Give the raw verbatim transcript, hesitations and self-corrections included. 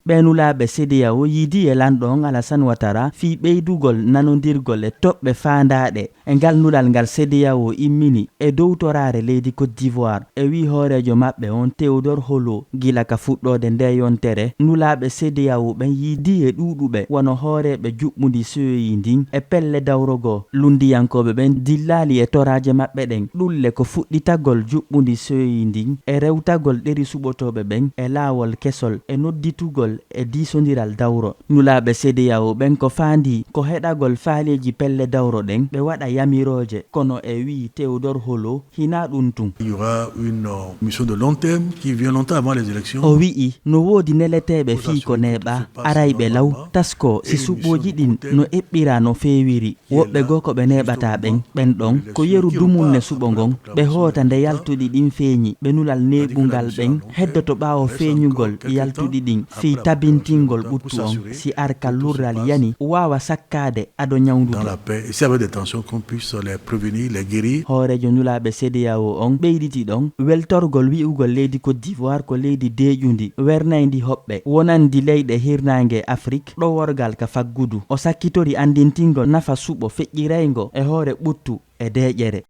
Ɓee nulaaɓe CEDEAO yiidii e lanɗo on Alassane Ouattara fii ɓeydugol nanondirgol e toɓɓe faandaaɗe e ngal nulal ngal CEDEAO immini e dow toraare leydi Côte d'Ivoire. E wii hooreejo maɓɓe on Théodore Holo, gila ka fuɗɗoode ndee yontere, nulaaɓe CEDEAO ɓen yiidii e ɗuuɗuɓe wano hooreeɓe juɓɓundi C E I ndin e pelle dawro goo. Lunndiyankooɓe ɓen dillaali e toraaje maɓɓe ɗen ɗulle ko fuɗɗitagol juɓɓundi C E I ndin e rewtagol ɗeri suɓotooɓe ɓen e laawol kesol e nodditugol e diisondiral dawro. Nulaaɓe CEDEAO ɓen ko faandii ko heɗagol faaleeji pelle dawro ɗen ɓe waɗa yamirooje, kono e wii Théodore Holo, hinaa ɗun tun. Il y aura une euh, mission de long terme qui vient longtemps avant les élections. O wi'i no woodi neleteeɓe fii ko neeɓaa, arayɓe law, taskoo si suɓooji ɗin no eɓɓiraa no feewiri. Woɓɓe goo ko ɓe neeɓataa ɓen, ɓen ɗon ko yeru dumunne suɓo ngon, ɓe hoota nde yaltuɗi ɗin feeñi, ɓe nulal neeɓungal ɓen heddoto ɓaawo feeñugol yaltuɗi ɗin fii tabintingol ɓuttu on, si arka lurral yani waawa sakkaade ado ñawndude. Dans la paix, et s'il y avait des tensions, qu'on puisse les prévenir, les guérir. Hooreejo nulaaɓe CEDEAO on ɓeyditi ɗon weltorgol wi'ugol leydi Côte d'Ivoire ko leydi deeƴundi, wernayndi hoɓɓe, wonandi leyɗe hirnaange Afrik, ɗoworgal ka faggudu. O sakkitori anndintingol nafa suɓo feƴƴirayngo e hoore ɓuttu e deeƴere.